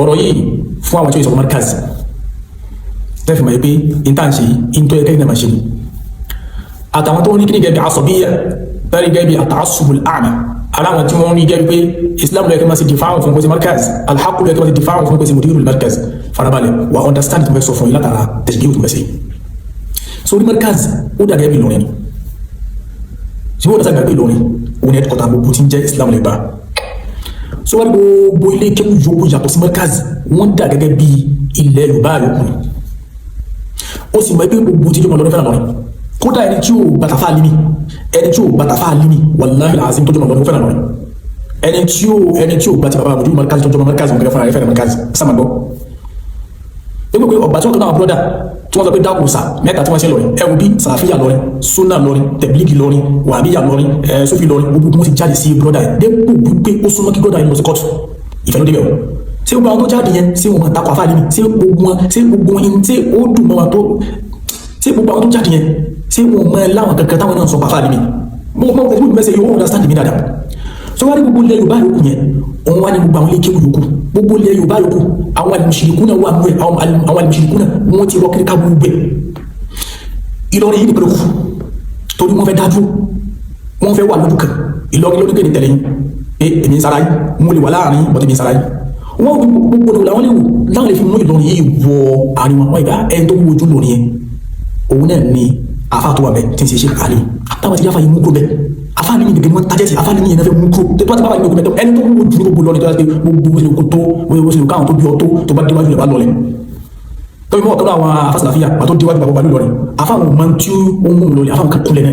Ọ̀rọ̀ yìí fún àwọn tí ó sọ Markaz tẹ́fì mọ̀ pé intanṣe yìí tó yẹ kẹ́yìn náà máa ṣe ni, àtàwọn tó ní kí ní gẹ́gẹ́ bí asọ̀bíyà tẹ́rì gẹ́gẹ́ bí àtàṣùbùl àmà, aláwọn tí wọ́n ní gẹ́gẹ́ pé Islam ló yẹ kí wọ́n ṣe dìfáwọn fún pé sí Markaz, alhaqu ló yẹ kí wọ́n ṣe dìfáwọn fún pé sí mudirul Markaz. Farabalẹ̀ wà understand tó fẹ́ sọ fún yìí látara tẹ̀síkí tó fẹ́ ṣe. Sórí Markaz, ó dà gẹ́gẹ́ bí Ìlọrin ni tí wọ́n dàgbà pé Ìlọrin òun headquarter gbogbo tí ń jẹ́ Islam lè bá. So wọ́n gbogbo ilé kéwú yòókù yàtọ̀ sí Markaz, wọ́n dà gẹ́gẹ́ bí ilẹ̀ Yorùbá yòókù ni. Ó sì mọ̀ pé gbogbo tí jọmọ lọ́dún fẹ́ràn lọ́rin, kódà ẹni tí ó bàtàfà alimi, ẹni tí ó bàtàfà alimi, wàláhì làásìm, tó jọmọ lọ́dún fẹ́ràn lọ́rin. Ẹni tí ó gbàtí bàbá àmójú Markaz tó jọmọ Markaz, wọn kẹfẹ́ fúnra rẹ̀ fẹ́ràn Markaz sàmà gbọ́. Ebi pé ọgbà tí wọ́n tó náà brother tí wọ́n sọ pé dákò sà mẹ́ta tí wọ́n ṣe lọ́rin, ẹwù bí sàlàfíà lọ́rin, súnà lọ́rin, tẹ̀blígì lọ́rin, wàbíyà lọ́rin, ẹ̀ sófì lọ́rin, gbogbo wọn ti jáde sí brother yẹn dépò wípé ó súnmọ́ kí brother yẹn lọ sí kóòtù. Ìfẹ́ ló débẹ̀ o. Ṣé gbogbo àwọn tó jáde yẹn, ṣé wọn máa takò àfáà níbi? Ṣé gbogbo wọn, ṣé gbogbo wọn, ṣé ó dùn mọ́ wọn tó? Ṣé gbogbo àwọn tó jáde yẹn, ṣé wọn mọ láwọn kankan táwọn náà sọ àfáà níbi? Mo mo mẹsẹ̀ yóò understand mi dáadáa. So wá ní gbogbo ilẹ̀ Yorùbá yòókù yẹn, òun wá ní gbogbo àwọn ilé kéwù yòókù, gbogbo ilẹ̀ Yorùbá yòókù, àwọn alimusirikuna wà nù ẹ. Àwọn alimusirikuna, wọn ti rọ kiri ká gbogbo ẹ. Ìlọrin yìí ní pẹ̀lú kù torí wọn fẹ́ dájú, wọn fẹ́ wà lójú kan. Ìlọrin lójú kan ní tẹ̀lé yín pé èmi ń sara yín, mo lè wà láàrin bọ́tẹ́ mi ń sara yín. Wọn gbogbo làwọn lè wò láwọn lè fi mú Ìlọrin yìí wọ àárín wọn. Wọn ìgbà ẹni tó wúwo ojú lónìí yẹn, òun náà ni afa tó wà bẹ tí ń ṣe Sheikh Ali. Táwọn ti yáfa yìí mú kúrò bẹ, afa ni mi gẹ́gẹ́ wọn tajẹ́ sí afa ni mi yẹn fẹ́ mú kúrò tó bá ti bá wà ní ogun bẹ. Ẹni tó wúwo jù ní gbogbo lọ́ni tó yà pé gbogbo bó ṣe kó tó, bó ṣe káwọn tó bí ọ tó bá déwájú rẹ̀ bá lọlẹ̀ tó bí mọ́ ọ̀tọ́ àwọn afásàlàfíà wà tó déwájú bàbá balùwẹ̀ lọ́rin, afa àwọn máa ń tí ó mú lọlẹ̀, afa àwọn kan kúnlẹ̀ náà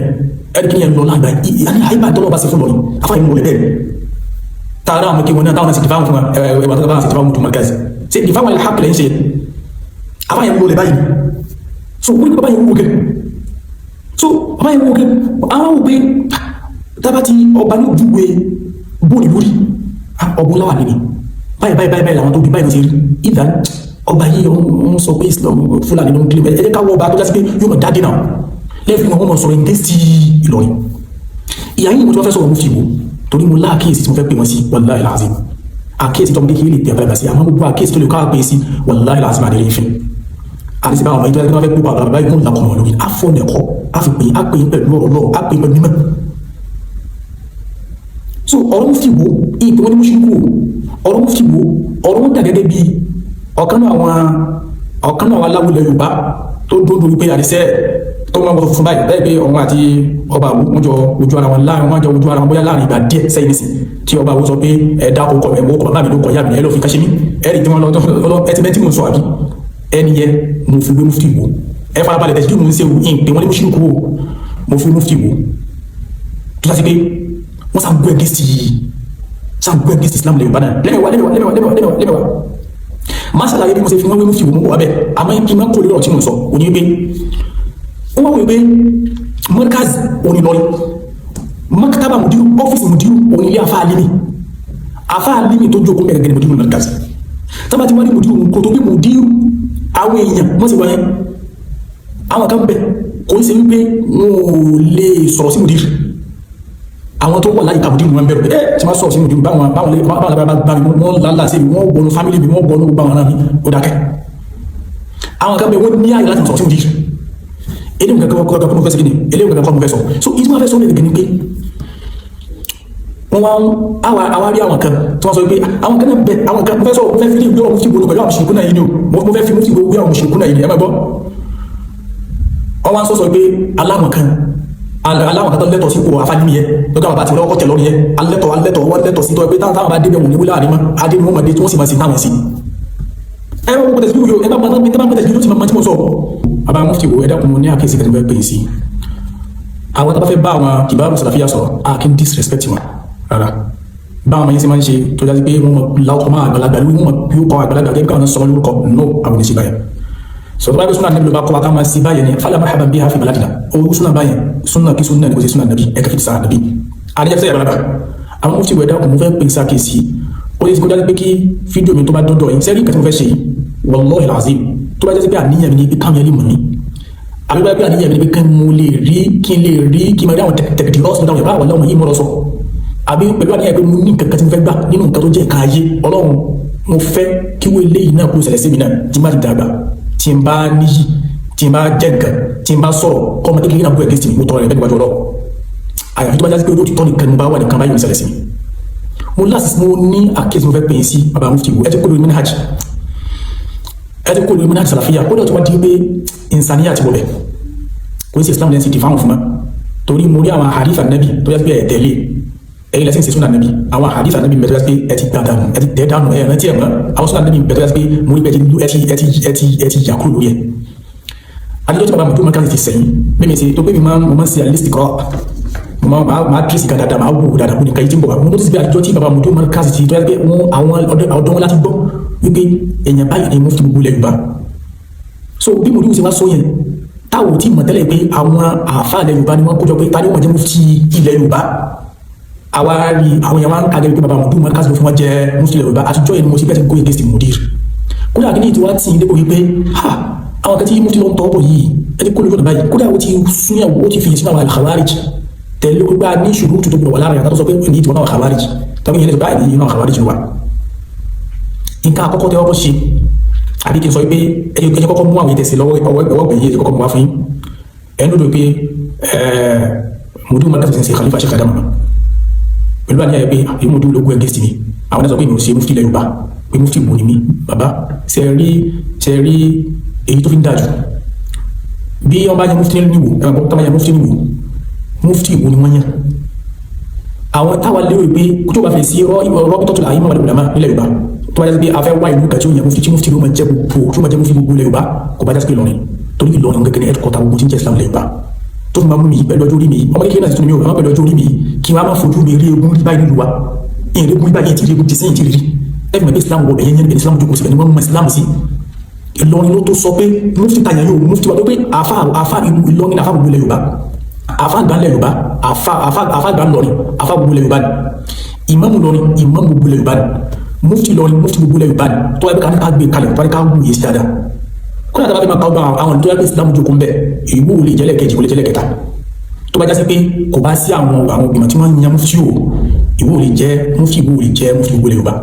ẹni kí ni ẹ lọ lágbà yìí àyíbá tó lọ́ bá ṣe fún lọ́rin, afa yìí mú lọlẹ̀ bẹ́ẹ̀ tààrà. Àwọn kí wọn náà táwọn sì dìfáwọn fún wa ẹ ẹ wà tó bá sì dìfáwọn tó Markaz ṣe dìfáwọn ilẹ̀ hàpìlẹ̀ ń ṣe afa yẹn lọlẹ̀ báyìí. So wọ́n ní bàbá yẹn wúwo gẹ́. So bàbá yẹn wúwo gẹ́. Àwọn wò pé tábà tí ọba ní ojúwe bóni lórí ọgbọ́n láwà níbi báyìí báyìí báyìí báyìí làwọn tó bí báyìí ló ṣe rí ìdá ọba yìí ń sọ pé Islam Fúlàní ló ń kílẹ̀. Ẹ jẹ́ ká wọ ọba tó jásí pé yóò mọ̀ dáadé náà lẹ́ẹ̀fì wọn, wọ́n mọ̀ sọ̀rọ̀ ìdí sí Ìlọrin. Ìyá yìí mo ti wọ́n fẹ́ sọ̀rọ̀ mufti wo torí mo láàkíyèsí tí mo fẹ́ pè wọ́n sí. Wàláhì làzim, àkíyèsí tó ń kékeré lè pè àgbàlagbà sí, àmọ́ gbogbo àkíyèsí tó lè ká pè sí, wàláhì làzim, àdéhùn ìfẹ́ àdìsí báwọn ọmọ ìjọba fẹ́ púpọ̀ àgbàlagbà yìí, wọ́n làkọ̀ọ́ lórí àfọ̀nẹ̀kọ́ àfipè àpè pẹ̀lú ọ̀rọ̀ lọ́wọ́ àpè pẹ̀lú mímọ́. So ọ̀rọ̀ mufti wo ìpè wọn ní mùsùlùkù o. Ọ̀rọ̀ mufti wo, ọ̀rọ̀ wọn dà gẹ́gẹ́ bí ọ̀kan náà àwọn aláwùlẹ̀ Yorùbá tó dúró wípé àdìsẹ́ tó máa ń wọ fún báyìí bẹ́ẹ̀ pé òun àti ọba àwọ wọn jọ ojú ara wọn láàrin, wọn jọ ojú ara wọn bóyá láàrin ìgbà díẹ̀ sẹ́yìn nísìn tí ọba àwọ sọ pé ẹ̀dá kò kọ ẹ̀wọ́ kọ bàbá mi ló kọ ìyá mi ẹ ló fi káṣí mi ẹ̀rì tí wọ́n lọ ẹ ti bẹ́ẹ̀ tí mo sọ àbí ẹni yẹ. Mo fi wé mufti wo, ẹ farabalẹ̀ tẹ̀sí mo ń ṣe wù ń pè wọ́n ní mùsùlùkù o. Mo fi mufti wo tó sá sí pé wọ́n sá gbọ́ against, sá gbọ́ against Islam lẹ́yìn bá náà lẹ́mẹ̀wá lẹ́mẹ̀wá lẹ́mẹ̀wá lẹ́mẹ̀wá lẹ́mẹ̀wá lẹ́mẹ̀wá. Má ṣàlàyé bí mo ṣe fi wọ́n wé mufti wo mú wà bẹ́ẹ̀, àmọ́ kí n má kó lórí ọ̀rọ̀ tí mo sọ òní wípé wọ́n wá wí pé Markaz òní lọ́rin, maktaba mudiru, ọ́fíìsì mudiru òní ilé afa alimi. Afa alimi tó jókòó mẹ́rin gẹ́gẹ́ mudiru Markaz. Tábà tí wọ́n ní mudiru kò tó bí mudiru, àwọn èèyàn wọ́n sì wáyé, àwọn kan bẹ kò ń ṣe wípé wọn ò lè sọ̀rọ̀ sí mudiru. Àwọn tó wà láyé ká mudiru wọn bẹ̀rù pé ẹ tí wọ́n sọ̀rọ̀ sí mudiru, báwọn lábẹ́ bá mi, wọ́n lálà sí mi, wọ́n wọnú family mi, wọ́n wọnú gbogbo àwọn ará mi, ó dákẹ́. Àwọn kan bẹ, wọ́n ní àyè láti sọ̀rọ̀ sí mudiru. Eléyìí kankan kọ́ mo fẹ́ sọ kí ni eléyìí kankan kọ́ mo fẹ́ sọ. So ìdí wọn fẹ́ sọ ní pé wọ́n wá àwa rí àwọn kan tí wọ́n sọ pé àwọn kan náà bẹ, àwọn kan mo fẹ́ sọ, mo fẹ́ fi ní ìgbé ọ̀rọ̀ mufti gbónú pẹ̀lú àwọn mùsùlùkù náà yìí ni o. Mo fẹ́ fi mufti gbónú àwọn mùsùlùkù náà yìí ni. Ẹ máa gbọ́, wọ́n wá ń sọ pé aláwọn kan tó lẹ́tọ̀ sí ipò afánimi yẹn lọ́gá bàbá àti ọlọ́kọ̀ tẹ̀ lọ́rùn yẹn alẹ́tọ̀ wọ́n lẹ́tọ̀ sí tọ́ pé táwọn bá débẹ̀ wọ́n ní wílẹ̀ àrímọ́ adé ni wọ́n máa dé tí wọ́n sì máa sin táwọn sí. Ẹ bá wọ́n tẹ̀sí yóò ẹ bá bá tẹ̀sí yóò ti máa tí mo sọ. Bàbá mufti wo, ẹ dákun, mo ní àkíyèsí kan tó fẹ́ pè é sí. Àwọn tó bá fẹ́ bá àwọn kìbáàrù sàlàfíà sọ̀rọ̀, a kì í disrespect wọn rárá. Báwọn ọmọ yẹn ṣe máa ń ṣe tó jásí pé wọ́n mọ̀ láwùkọ́ máa àgbàlagbà lórí, wọ́n mọ̀ bí ó kọ́ àgbàlagbà gẹ́gẹ́ bí káwọn sọmọ lórúkọ no, àwọn oníṣẹ́ báyẹn sọ. Tó bá gbé súnà níbi ló bá kọ́ wa ká máa sí báyẹn ni, fala marhaban biha fi baladina. Ó súnà báyẹn, súnà kí súnà ní kò sí súnà nàbí ẹ̀ka fi sáà nàbí àdéjẹ́ sẹ́yà àgbàlagbà. Àwọn mufti wẹ̀, dákun, mo fẹ́ pè sákèsí. Ó yẹ kó jáde pé kí fídíò mi tó bá dọ́dọ̀ yín sẹ́rí nǹkan tí mo fẹ́ ṣe yìí, wallahi alazim, tó bá jẹ́ pé àníyàn mi ni pé káwọn yẹn lè mọ̀ mí, àbí bá pé àníyàn mi ni pé kí mo lè rí, kí n lè rí, kí n máa rí àwọn tẹ̀kìtì lọ́sọ̀ dáwọn yẹn bá wà láwọn yìí mọ́ lọ sọ, àbí pẹ̀lú àníyàn pé mo ní nǹkan kan tí mo fẹ́ gbà nínú nǹkan tó jẹ́ nǹkan ayé, Ọlọ́run Mo fẹ́ kí wọ́n eléyìí náà kó ṣẹlẹ̀ sí mi náà tí n bá ti dàgbà, tí n bá níyì, tí n bá jẹ́ nǹkan, tí n bá sọ̀rọ̀, kọ́ ọmọ kékeré náà bú against mi. Mo tọrọ rẹ̀ bẹ́ẹ̀ níwájú Ọlọ́run. Àyàfi tó bá jásí pé olóòtítọ́ nìkan ni mo bá wà nìkan báyìí ò ní ṣẹlẹ̀ sí mi. Mo láti mo ní àkíyèsí mo fẹ́ pè é sí baba mufti wo. Ẹ ti kó lórí manhaj, ẹ ti kó lórí manhaj sàlàfíà. Ó dẹ̀ tó wá di pé insaniya ti wọ̀ bẹ̀, kò ní sí Islam lẹ́sìn dìfáwọn fún ma, torí mo rí àwọn hadith anabi tó yẹ pé ẹ tẹ̀lé ẹ̀yin lẹ́sìn ṣe súnà anabi. Àwọn hadith anabi bẹ̀ tó yẹ pé ẹ ti gbà dànù, ẹ ti tẹ̀ dànù, ẹ rántí ẹ mọ́. Àwọn súnà anabi bẹ̀ tó yẹ pé mo rí pé ẹ ti yà kúrò lórí ẹ. Adijọ́ tí baba mi tó máa káàsì ti sẹ́yìn mímí ṣe tó pé mi máa mo máa ń ṣe alistikọ́, mo máa tírèsì kan dáadáa, máa wò dáadáa, mo nìkan yìí ti ń bọ̀ wá. Mo notice bí adijọ́ tí baba mi tó máa káàsì ti tó yẹ pé wọ́n àwọn ọ̀dọ́ wọn láti gbọ́ wípé èèyàn báyìí ni mufti gbogbo ilẹ̀ Yorùbá. So bí mo ní wọ́n ṣe wá sọ yẹn, táwọn tí mọ̀ tẹ́lẹ̀ pé àwọn àáfàá ilẹ̀ Yorùbá ni wọ́n kójọ pé ta ni wọ́n jẹ́ mufti ilẹ̀ Yorùbá. Àwa rí àwọn èèyàn wá ń kàgẹ́ pé baba mudu mọ̀ káàsì ló fún wọn jẹ́ mufti ilẹ̀ Yorùbá. Àtijọ́ yẹn ni mo ti bẹ́ẹ̀ ti go against mudir. Kódà kí ni ìtiwá tì í dépò wípé ha, àwọn kan tí mufti ló ń tọ́ bọ̀ yìí, ẹni kó lójú ọ̀nà báyìí. Kódà ó ti súnyàwó, ó ti fi sínú àwọn al-Khawarij tẹ̀lé ó gbá ní ṣùrù tó gbọdọ̀ wà lára yàtọ̀ sọ pé ní ìtiwọ́n náà Khawarij tàbí ìyẹn lè báyìí ní náà Khawarij wà. Nǹkan àkọ́kọ́ tẹ́ ọkọ̀ ṣe, àbí kí n sọ pé ẹni kọ́kọ́ mú àwọn ìtẹ̀sí lọ́wọ́ ọwọ́ gbẹ̀yìn ẹni kọ́kọ́ mú wá fún yín, ẹni lódò pé mùdú markaz ti ń ṣe khalifa Sheikh Adam pẹ̀lú àníyàn pé àbí mùdú ló gún against mi. Àwọn náà sọ pé mi ò ṣe mufti ilẹ̀ Yorùbá, pé mufti wò ni mí. Bàbá ṣe rí èyí tó fi ń dájú bí wọ́n bá yan mufti níwò, ẹ̀rọ tó bá yan mufti níwò, mufti ìwò ni wọ́n yàn. Àwọn táwa lérò pé tó bá fi sí rọ́bìtọ́tù àyè mọ́ wàlúùlámà nílẹ̀ Yorùbá, tó bá jásí pé a fẹ́ wá ìlú kan tí ó yàn mufti, tí mufti ló máa jẹ́ gbogbo, tí ó máa jẹ́ mufti gbogbo ilẹ̀ Yorùbá, kò bá jásí pé Ìlọrin, torí Ìlọrin gẹ́gẹ́ ní headquarter gbogbo tí ń jẹ́ Islam ilẹ̀ Yorùbá. Tó fi máa mú mi pẹ̀lú ọjọ́ orí mi, ọmọ kékeré náà sì tún ní mi ò máa pẹ̀lú ọjọ́ orí mi, kí wọ́n á máa fojú mi rí egun rí báyìí nílùú wa, ìyẹn egun rí báyìí ti rí egun ti sẹ́yìn ti rí rí. Ẹ fi mọ̀ pé Islam wọ̀ bẹ̀yẹn yẹn, Islam jókòó síbẹ̀ ni wọ́n mọ Islam sí. Ìlọrin ló tó sọ pé mufti tàyàn yóò mufti wa, tó pé àfa àfa ìlú Ìlọrin ní àfa gbogbo ilẹ̀ Yorùbá, àfa àgbà ilẹ̀ Yorùbá, àfa àfa àfa àgbà Ìlọrin, àfa gbogbo ilẹ̀ Yorùbá ni ìmáàmù Ìlọrin, ìmáàmù gbogbo ilẹ̀ Yorùbá ni mufti Ìlọrin, mufti gbogbo ilẹ̀ Yorùbá ni. Tó wáyé pé ká ní ká gbé kalẹ̀, tó wáyé ká wù yé sí dáadáa, kódà tá a bá fi máa ka ọgbà àwọn tó wáyé pé Islam jókòó ń bẹ̀, ìwú ò lè jẹ́lẹ̀ kejì, kò lè jẹ́lẹ̀ kẹta. Tó bá jásí pé kò bá sí àwọn ìgbìmọ̀ tí wọ́n yan mufti o, ìwú ò lè jẹ́ mufti, ìwú ò lè jẹ́ mufti gbogbo ilẹ̀ Yorùbá,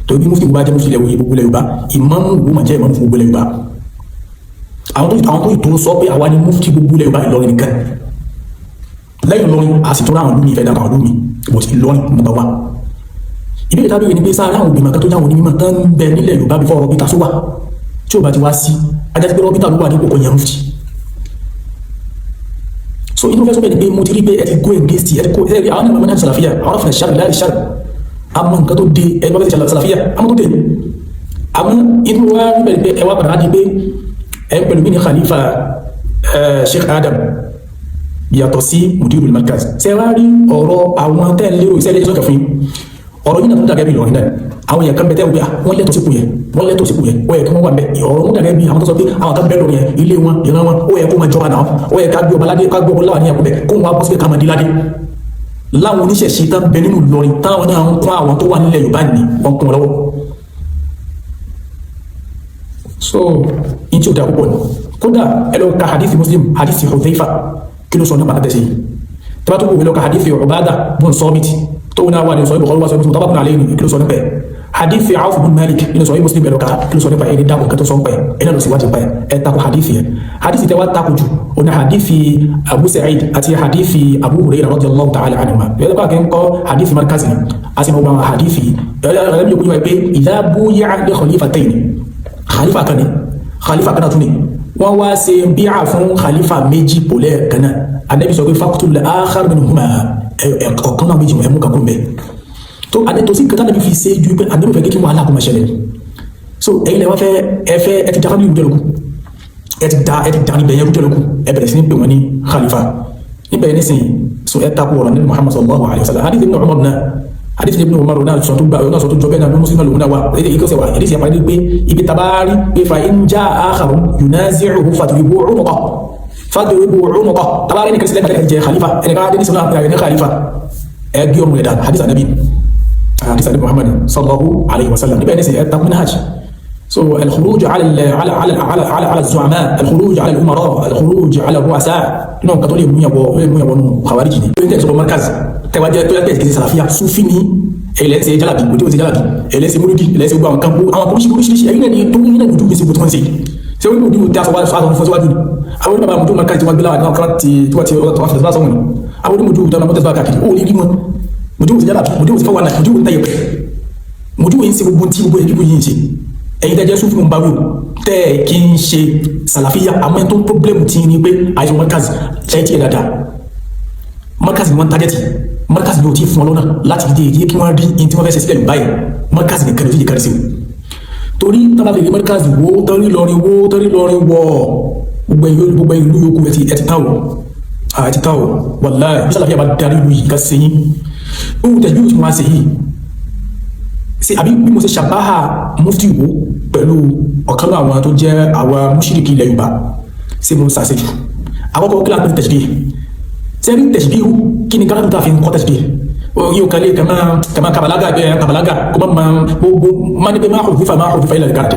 torí bí mufti gbogbo bá jẹ́ mufti gbogbo ilẹ̀ Yorùbá, ìmáàmù ìwú máa jẹ́ ìmáàmù gbogbo ilẹ̀ Yorùbá. Àwọn tó sọ pé àwa ni mufti gbogbo ilẹ̀ Yorùbá, Ìlọrin nìkan. Lẹ́yìn Ìlọrin, a sì tún ráwọn lómi ìfẹ́ dàgbà àwọn lómi, but Ìlọrin number one. Ìbéèrè tábìlì ni pé sáà láwọn ògbìmọ̀ kan tó jáwọn onímọ̀ tán ń bẹ nílẹ̀ Yorùbá bí fọ́ọ̀rọ̀ bíta sówà, tí ò bá ti wá sí ajá sí pé rọ́bítà ló wà ní kòkò yẹn mufti. So inú fẹ́ sọ bẹ́ẹ̀ ni pé mo ti rí pé ẹ ti go against, ẹ ti kó ẹ rí àwọn ènìyàn náà sàlàfíà, àwọn afẹ́ sàrì láì sàrì àmọ́ nǹkan tó dé, ẹ bá fẹ́ sàlàfíà àmọ́ tó dé. Àmọ́ inú wa rí bẹ́ẹ̀ pé ẹ wá padà á di pé ẹ pẹ̀lú mí ní khalifa Sheikh Adam yàtọ̀ sí mudirul markaz. Ṣe wá rí ọ̀rọ̀ àwọn tẹ́ ń lérò iṣẹ́ ilé ìjọsìn fún yín, ọ̀rọ̀ yìí náà tó dàgẹ́ bí Ìlọrin náà, àwọn èèyàn kan bẹ tẹ́ wọ́n pé wọ́n lẹ́tọ̀ọ́ sípò yẹn, wọ́n lẹ́tọ̀ọ́ sípò yẹn, ó yẹ kí wọ́n wà bẹ. Ọ̀rọ̀ wọn dàgẹ́ bí àwọn tó sọ pé àwọn kan bẹ lórí yẹn, ilé wọn, ìran wọn, ó yẹ kó máa jọba náà, ó yẹ ká gbé ọba ládé, ká gbé ọba láwà ní ẹ̀kú bẹ, kó wọn bọ́ síbẹ̀ ká máa di ládé. Láwọn oníṣẹ̀ṣe tán bẹ nínú Ìlọrin táwọn náà ń kún àwọn tó wà nílẹ̀ Yorùbá ní wọn kún wọn lọ́wọ́. So in tí ó da púpọ̀ ni. Kódà ẹ lọ ka hadithi Muslim, hadithi Hudhaifa, kí ló sọ nípa tẹ̀sí yìí? Tẹ́bá tó wù, lọ ka hadithi Ubada bun Samit tó náà wà ní sọ Bukhari wà sọ Muslim, muttafaqun alayhi, kí ló sọ nípa ẹ̀? Hadithi Awf bun Malik nínú sọ Muslim, ẹ lọ ka kí ló sọ nípa ẹ̀. Ní dákun kẹtọ́ sọ nípa ẹ̀, ẹ̀ náà lọ sí wájú nípa ẹ̀. Ẹ̀ takò hadithi yẹn. Hadithi tẹ́ wá takò jù ó ní hadithi Abu Sa'id àti hadithi Abu Hurairah radiyallahu ta'ala anhuma. Yẹ́n kọ́ kí n kọ́ hadithi markazi ni a sì mọ̀ wọn hadithi ẹ̀rọ yóò kúnyẹ̀ pé idha buyi'a li khalifatayn, khalifa kan ni, khalifa kan náà tún ni, wọ́n wá ṣe bíà fún khalifa méjì pọ̀lẹ́ kan náà, Ànábì sọ pé faqtul akhar minhuma, ọ̀kan náà méjì ẹ̀mú kankan bẹ́ẹ̀ tó adé tó sí kẹta nàbí fi ṣe ju pé Ànábì fẹ́ kí wàhálà kó máa ṣẹlẹ̀. So ẹ̀yin lè wá fẹ́ ẹ fẹ́ ẹ ti da family rújẹ́ lókù, ẹ ti da níbẹ̀ yẹn rújẹ́ lókù, ẹ bẹ̀rẹ̀ sí ní pè wọ́n ní khalifa níbẹ̀ yẹn nísìnyí. So ẹ takò ọ̀rọ̀ nínú Muhammad sallallahu alayhi wa sallam. Hadith Ibn Umar náà, hadith Ibn Umar náà sọ tó gba náà sọ tó jọ bẹ́ẹ̀ náà, Muslim náà lòun náà wà èyí kò sẹ wà èyí sì yàpá pé ibi tabaari pé fa in jaa akharun yunazi'uhu fadribu unuqahu, fadribu unuqahu. Tabaari ní kẹsìlẹ̀ kẹsìlẹ̀ jẹ khalifa, ẹnì kan adé ní sọ́nà àti khalifa, ẹ gbé ọmọ rẹ̀ dànù. Hadith anabi, hadith anabi Muhammad sallallahu alayhi wa sallam níbẹ̀ ní sẹ ẹ takun manhaj. So الخروج على على على على على على الزعماء، الخروج على الامراء، الخروج على الرؤساء، nínú nǹkan tó lè mú yàwó, lè mú yàwó nù khawarij ni. Lóyún tẹ̀sán markaz tẹwàá jẹ́ tó yàtọ̀ ìkìsí sàlàfíà sufi ni. Ẹ̀yin lẹ́ ń ṣe jálàbí, mùdírù ṣe jálàbí. Ẹ̀yin lẹ́ ń ṣe múlùdí, ẹ̀yin lẹ́ ń ṣe gbogbo àwọn kan, àwọn oríṣiríṣi. Ẹ̀yin náà ni tó ń yín náà, mùdírù ṣe gbogbo tí wọ́n ń ṣe. Ṣé wọ́n ní mùdírù tí a sọ wá sọ fún síwájú ni? Àwọn oníbàbà mùdírù máa káyì tí wọ́n gbé láwọn àwọn kan tí wọ́n ti wọ́n fi tẹ̀síwá sọ́wọ́n ni. Àwọn onímùdírù tó máa tẹ̀síwá káàkiri, ó lè rí wọn. Mùdírù ṣe jálàbí, mùdírù ṣe fọwọ́n náà, mùdírù ń tẹ̀yẹ̀ pẹ̀, mùdírù yìí ń ṣe gbogbo tí gbogbo ẹ̀yìn yìí ń ṣe. Ẹ̀yin tẹ́ jẹ́ Sufi ń bá wí o, tẹ́ ẹ̀ kí ń ṣe Sàlàfíà. Àmọ́ ẹni tó ń problem tí ní pé àìsàn Markaz ṣe tí ẹ̀ dáadáa, Markaz ni wọ́n target. Markaz ni o ti fún ọ lọ́nà láti dìde ìdíyẹ kí wọ́n rí ní tí wọ́n fẹ́ ṣe sílẹ̀ báyìí. Markaz nìkan ló ti di kárí sí o, torí tábà fi rí Markaz wo torí lọrin wo torí lọrin wọ gbogbo ìlú yòókù, ẹ ti tán o, ẹ ti tán o. Wàláhì, bí Sàlàfíà bá darí ìlú yìí ká sẹ́yìn ohun tẹ̀síbí tí wọ́n á ṣe yìí ṣe, àbí bí mo ṣe ṣàbáhà mufti wo pẹ̀lú ọ̀kan náà àwọn tó jẹ́ àwọn mùṣírìkí ilẹ̀ Yorùbá, ṣé mo ń ṣàṣejù? Àkọ́kọ́, kí lápẹ́ tẹ̀síbí sẹ́rí tẹ̀síbí? Kí ni gáràtú tá a fi ń kọ́ tẹ̀síbí yóò kálẹ̀ kama kama kabalaga bẹ́ẹ̀ kabalaga kó má ma gbogbo má ní pé má hudifa má hudifa illa al-garad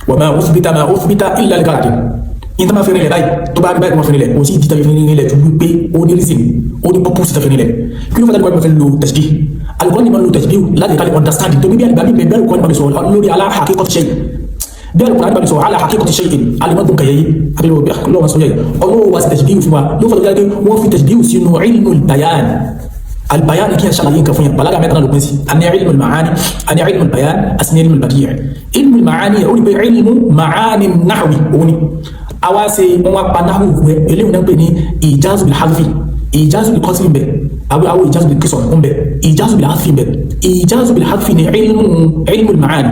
wa ma uthbita ma uthbita illa al-garad. Yín tó máa fi rinlẹ̀ báyìí, tó bá rí báyìí, tó máa fi rinlẹ̀, kò sí ìdí tàbí fi rinlẹ̀ ju wípé ó ní reason, ó ní purpose tàbí rinlẹ̀. Kí ló fà dájú pé lo tẹ̀síbí? Alukóra ni máa lo tẹ̀síbí láti ká lè understand, tó bí alìbá bí bẹ́ẹ̀ alukóra ni máa sọ̀rọ̀ lórí ala haqiqati shay, bí alukóra ni máa sọ̀rọ̀ ala haqiqati shay'in alimọ́dún kàyẹ́yí àbí lọ́wọ́ sọ yẹ ọlọ́wọ́ wa sí tẹ̀síbí fún wa ló fà dájú pé wọ́n fi tẹ̀síbí sínú ilmul bayan. Albayan kí n ṣàlàyé nǹkan fún yẹn. Balaga mẹ́ta ló pín sí: ani ilmul maani, ani ilmul bayan, àti ní ilmul badi'. Ilmul maani, ó ní pé ilmu maani nahwi, òun ni àwa ṣe wọn wá pa nahwi rẹ. Eléyìí náà ń pè ní ijazu bil hadfi, ijazu bil qasri ń bẹ, àwọn ijazu bil qisr ń bẹ, ijazu bil hadfi ń bẹ. Ijazu bil hadfi ni ilmu maani,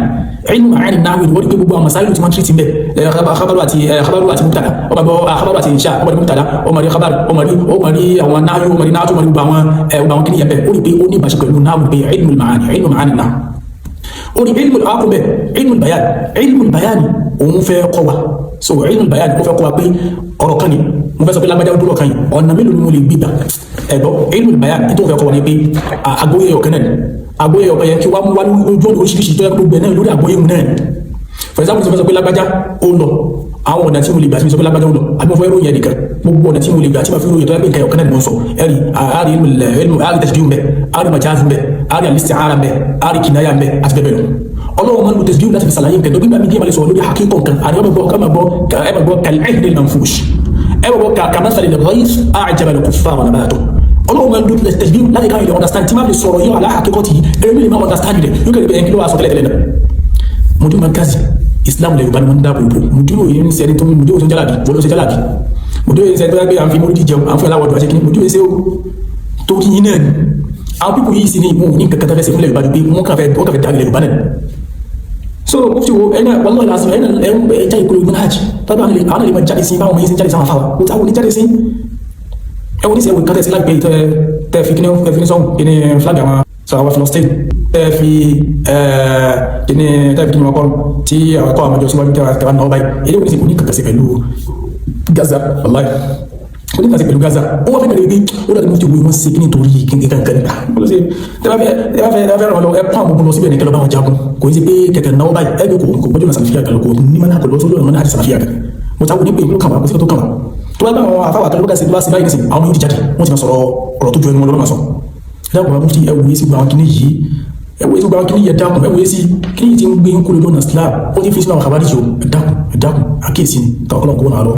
ilmu maani nahwi. Wọ́n ní pé gbogbo àwọn masáyìlú tí wọ́n tírìtì ń bẹ, khabaru àti mubtada, ọmọ bọ khabaru àti insha, ọmọ rí mubtada, ọmọ rí khabaru, ọmọ rí àwọn nahyu, ọmọ rí nahyu, ọmọ rí gbogbo àwọn kìnìyàn bẹ. Ó ní pé ó ní ìbáṣe pẹ̀lú nahyu pé ilmu maani, ilmu maani nahyu. Ó ní ilmu àkùnbẹ, ilmu bayan. Ilmu bayan òun fẹ́ kọ́ wa. So ilmu bayan ó fẹ́ kọ́ wa pé ọ̀rọ̀ kan ni mo fẹ́ sọ pé lágbájá dúró kan yìí, ọ̀nà mélòó ni mo lè gbígbà ẹ̀gbọ́? Ilmu bayan ní tó fẹ́ kọ́ wa ni pé àgbóyè ọ̀kan náà ni àgbóyè ọ̀kan yẹn kí wàá mú wá lójú ọ̀nà oríṣiríṣi tó yẹ kó gbogbo ẹ̀ náà lórí àgbóyè mu náà. For example, mo fẹ́ sọ pé lágbájá ó lọ, àwọn ọ̀nà tí mo lè gbà tí mo sọ pé lágbájá ó lọ, àbí mo fẹ́ ròyìn ẹnìkan, gbogbo ọ̀nà tí mo lè gbà tí mo fi ròyìn tó yẹ pé nǹkan ọ̀kan náà ni mo sọ. Ẹ̀rí àárí ilmu, àárí tashbih ń bẹ, àárí majaz ń bẹ, àárí al-isti'ara ń bẹ, àárí kinaya ń bẹ, àti bẹ́ẹ̀ bẹ́ẹ̀ lọ. Ọlọ́run máa ń lo tashbih láti fi ṣàlàyé nǹkan tó gbígbà mí díẹ̀ máa lè sọ̀rọ̀ lórí hakíkọ̀ nǹkan. Àní ọmọ gbọ́, ọmọ gbọ́, ẹ máa gbọ́ kal-'ihni al-manfush, ẹ máa gbọ́ kamathali al-ghayth a'jaba al-kuffara nabatuhu. Ọlọ́run máa ń lo tashbih láti káyọ̀ lè understand tí máa fi sọ̀rọ̀ yóò ala haqiqati. Ẹ̀rọ mi lè máa understand rẹ̀, yóò kẹ́lẹ́ bẹ́ẹ̀ kí ló wà sọ tẹ́lẹ̀ tẹ́lẹ̀ náà. Mudiru Markazi, Islam lè Yorùbá ni wọ́n ń dáàbò bò. Mudiru yìí ń sẹ́ni tó mudiru tó ń jálàbí, wọ́n ló ṣe jálàbí. Mudiru yìí ń sẹ́ni tó yẹ pé à ń fi múlùdí jẹun, à ń fún aláwọ̀ àṣẹ kí ni mudiru yìí ṣe ó torí yín náà ni. Àwọn pípò yìí sì ní ìmú ní kankan tó fẹ́ ṣe fúnlẹ̀ Yorùbá ju pé wọ́n kàn fẹ́ dábìlẹ̀ Yorùbá náà. So mufti wo ẹ̀yin náà, wallahi lásán, ẹ̀yin náà ẹ̀ jáde kúrò manhaj tàbí àwọn àlè máa jáde sí báwọn yìí sí jáde sáwọn afáwa ó táwọn oníjáde sí. Ẹwọ́n ní sẹ́wọ̀n nǹkan tẹ̀ sí láìpẹ́ yìí, tẹ́ fi kíní, tẹ́ fi ní sọ́hùn kíní flag àwọn sọ àwọn Philistine, tẹ́ fi kíní, tẹ́ fi kíní wọn kọ́ tí àwọn ẹ̀kọ́ àwọn ọjọ́ síwájú tẹ́ wà náà báyìí. Eléyìí wọ́n ní kò ní kankan sí pẹ̀lú Gaza, wallahi kò ní kankan sí pẹ̀lú Gaza. Ó wọ́n fẹ́ bẹ̀rẹ̀ pé ó dàbí mufti wo wọ́n ṣe kíní torí kíní kankan nípa tẹ́ bá fẹ́ ràn wọ́n lọ, ẹ pọ́n àwọn ogun lọ síbẹ̀ ní kẹlẹ́ bá wọn jagun. Kò ní sí pé kẹ̀kẹ́ náwó báyìí ẹ bí kò gbọ́dọ̀ náà sàlàfíà kan, kò ní mọ́nà, kò lọ sójú ọ̀nà náà sàlàfíà kan. Mo ta wo ní pé ìlú kan wà, kò sí tó kàn wá. Tó bá bá àwọn afáwà tó lọ́kà sí bá sí báyìí nísìn, àwọn yóò ti jáde, wọ́n ti máa sọ̀rọ̀ ọ̀rọ̀ tó ju ẹnu wọn lọ́nà sọ. Ẹ dákun, mufti, ẹ wòye sí gbogbo àwọn kìíní yìí, ẹ wòye sí gbogbo àwọn kìíní yìí. Ẹ dákun, ẹ wòye sí kìíní yìí tí ń gbé ń kúrò lọ́nà Islam, ó ti fi sínú àwọn kàbárí jù. Ẹ dákun, ẹ dákun, àkíyèsí ni tàwọn ọlọ́run kó wọn lọ.